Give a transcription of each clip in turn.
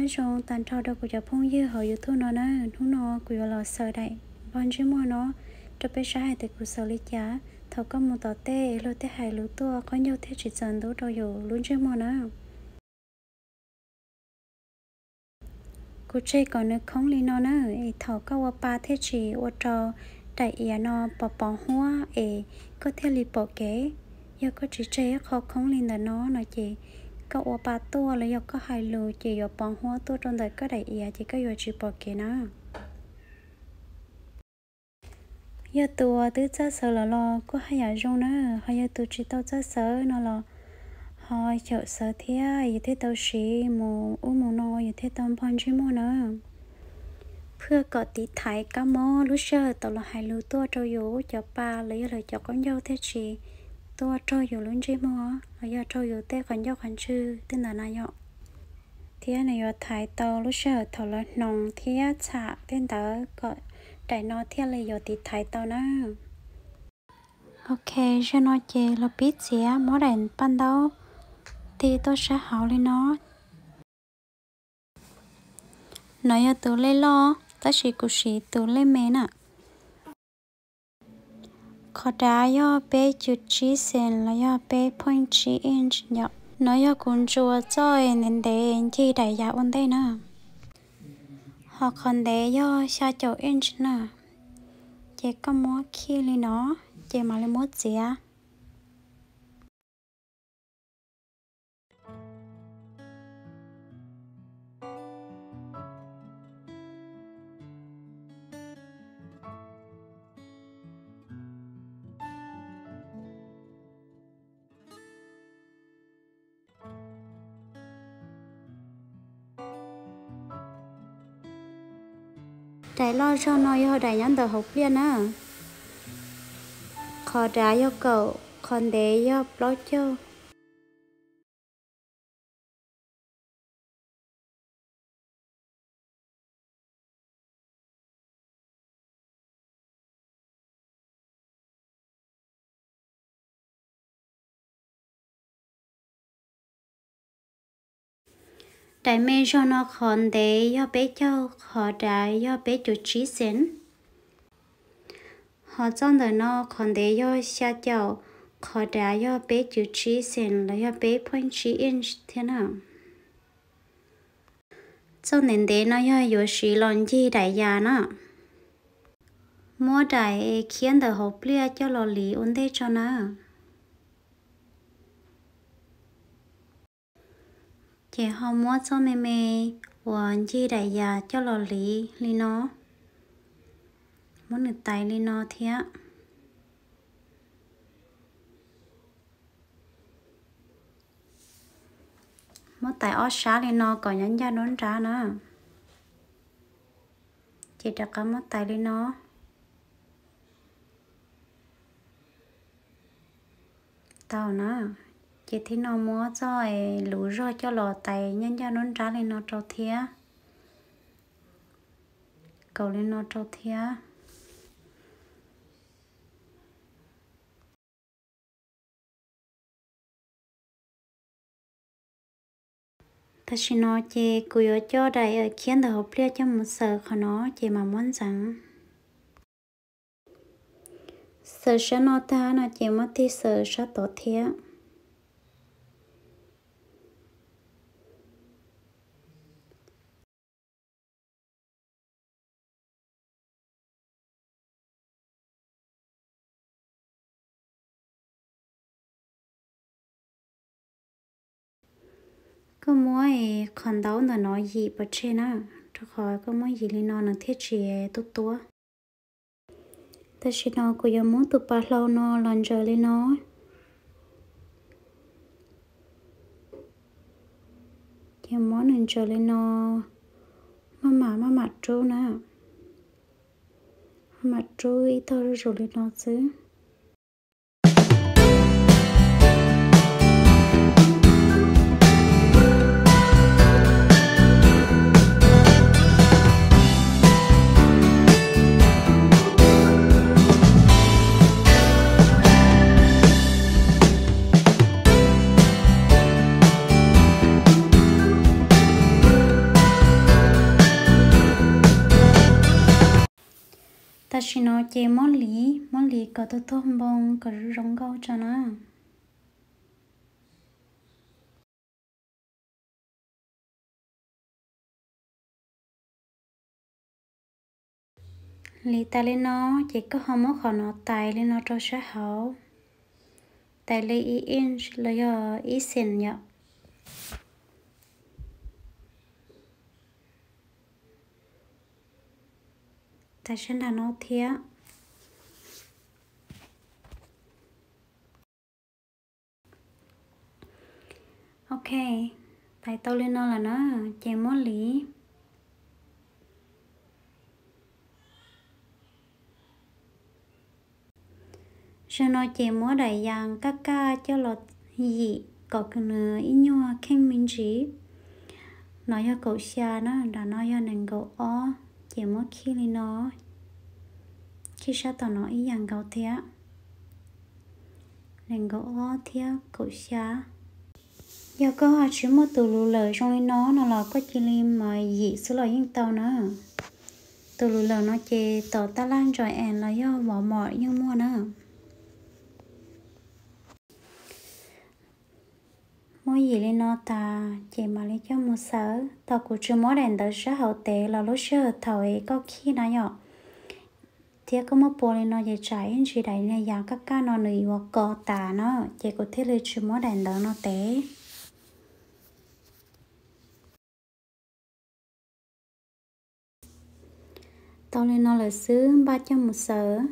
Nyob zoo tag nrho rau kuv cov phooj ywg hauv YouTube no na, hnub no kuv yuav los xaws daim npog ntsej muag no rau peb saib hais tias kuv xaws li cas. Thaum koj mus tom tej es luag tej hais lus tuaj qaub ncaug thiaj tsis txaus ntub rau yus lub ntsej muag na. Kuv tseg kom nws khoob li no na, es thaum koj ua pa thiaj tsis ua rau daim iav no pos pos huab es koj thiaj li pom kev. Yog koj tsis tseg ib qho khoob li ntawm no no ces koj ua pa tuaj los yog koj hais lus ces yuav pos huab tuaj rau ntawm koj daim iav ces koj yuav tsis pom kev na. Yog tus uas twb txawj xaws lawm los kuj haj yam zoo na, ho yog tus tsis tau txawj xaws no los ho xyaum xaws thiab yus thiaj tau siv mus ub mus no, yus thiaj tau npog ntsej muag na. Phwj kom tiv thaiv kab mob lub sij hawm tau los hais lus tuaj rau yus cov pa los yog lawv cov qaub ncaug thiaj tsis tuaj raug yus lub ntsej muag los yog raug yus tej qhov ncauj qhov ntswg tej ntawd na yom. Thiab nws yuav thaiv tau lub sij hawm thaum lawv hnoos thiab txham tej ntawd kom daim no thiaj li yuav tiv thaiv tau na. Ok, zaum no ces los pib txiav, muab daim paj ntaub tig tuaj sab hauv li no. No yog tus lej loj, tab sis kuv siv tus lej me na. Qhov dav yog peb cuv tsib xees los yog peb point tsib inch yom. No yog kuv ntsuas txoj ntev ntev ncig daim yav ua ntej na. Ho qhov ntev yog xya caum inch na. Ces koj muab khij li no, ces mam li muab txiav. Daim loj zog no yog daim nyob ntawm hauv pliaj na. Qhov dav yog kaum, qhov ntev yog plaub caug. Daim me zog no qhov ntev yog peb caug, qhov dav yog peb cuv tsib xees. Ho txoj ntawm no qhov ntev yog xya caum, qhov dav yog peb cuv tsib xees los yog peb point tsib inch thiab na. Txoj ntev ntev no yog yuav siv los ncig daim yas na. Muab daim khiab ntawm hauv pliaj coj los liv ua ntej tso na. Ces ho muab txoj me me uas ncig daim yas coj los liv li no, muab nws tais li no thiab. Muab tais ob sab li no kom nyob ncaj nruab nrab na. Ces rov qab muab tais li no. Tau na. Ces thib no muab txoj luv zog coj los tais nyob ncaj nruab nrab li no rau thiab. Kaus li no rau thiab. Tam sim no ces kuv yuav coj daim khiab ntawm hauv pliaj coj mus xaws qhov no ces mam muab ntxeev. Xaws sab no tag no ces muab tig xaws sab tod thiab. Koj muab qhov ntaub ntawm no yim pov tseg na, rau qhov koj muab yim li no nws thiaj tsis tuab tuab. Tam sim no kuv yuav muab tus pas hlau no los ntsaws li no. Ces muab nws ntsaws li no, maj mam maj mam rub na, maj mam rub ib tog zuj zus li no xwb. Tam sim no ces muab liv, muab liv kom tuag tuag npoo kom zoo nkauj tso na. Liv tas li no ces koj ho muab qhov no tais li no rau sab hauv, tais li ib inch los yog ib xees yom. Tais sab nram no thiab. Ok, tais tau li no lawm na, ces muab liv. Zaum no ces muab daim yas kaj kaj coj los yim kom nws ib nyuag kheej me ntsis. No yog kaum xya na, nram no yog nees nkaum ob, ces muab khij li no, khij sab tom no ib yam nkaus thiab. Nees nkaum ob thiab kaum xya. Yog koj tsis muaj tus lus lawm zoo li no no los koj cia li mas yim xwb los yeej tau na. Tus lus lawm no ces tom tab laj Joann los yog Walmart yeej muaj na. Muab yim li no tas ces mam li coj mus xaws. Thaum kuv tsis muab daim ntawv sab hauv tev los lub sij hawm thaum es koj khij na yom, thiab koj muab pua li no ces tsam ib ntsis daim niag yas kaj kaj no nws yuav kos tas na, ces kuv thiaj li tsis muab daim ntawv no tev. Tau li no lawm xwb, npaj coj mus xaws.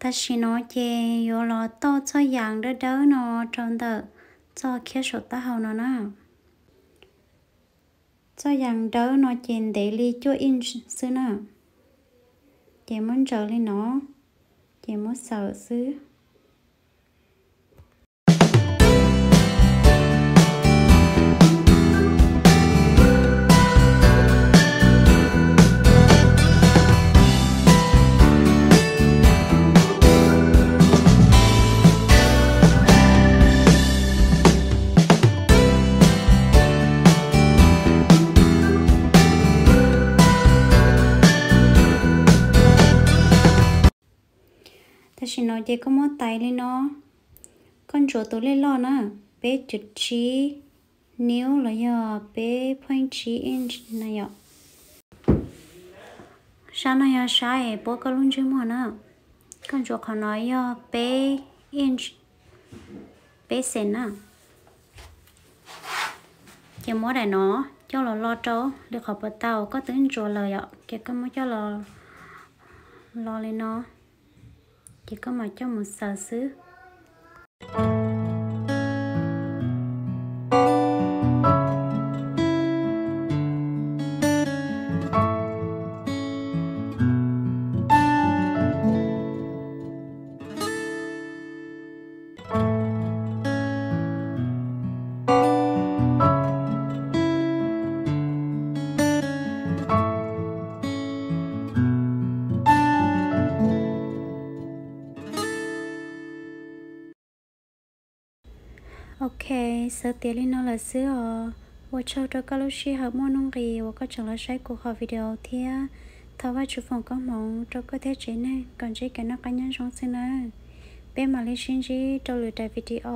Tam sim no ces yuav los toj txoj yas dawb dawb no rau ntawm txoj khiab saum taub hau no na. Txoj yas dawb no ces ntev li cuaj inch xwb na. Ces muab ntsaws li no, ces muab xaws xwb. Tam sim no ces koj muab tais li no, koj ntsuas tus lej loj na, peb cuv tsib niv los yog peb point tsib inch na yom. Sab no yog sab es puab koj lub ntsej muag na. Koj ntsuas qhov no yog peb inch, peb xees na. Ces muab daim no coj los lo rau li qhov puas tau koj twb ntsuas lawm yom, ces koj muab coj los lo li no, ces koj mam coj mus xaws xwb. Ok, xav tiav li no lawm xwb os. Ua tsaug rau koj lub sij hawm muaj nuj nqis uas koj tseem los saib kuv qhov video thiab thov Vajtswv foom koob hmoov rau koj thiab tsev neeg kom ntsib kev noj qab nyob zoo xwb nawb. Peb mam li sib ntsib rau lwm daim video.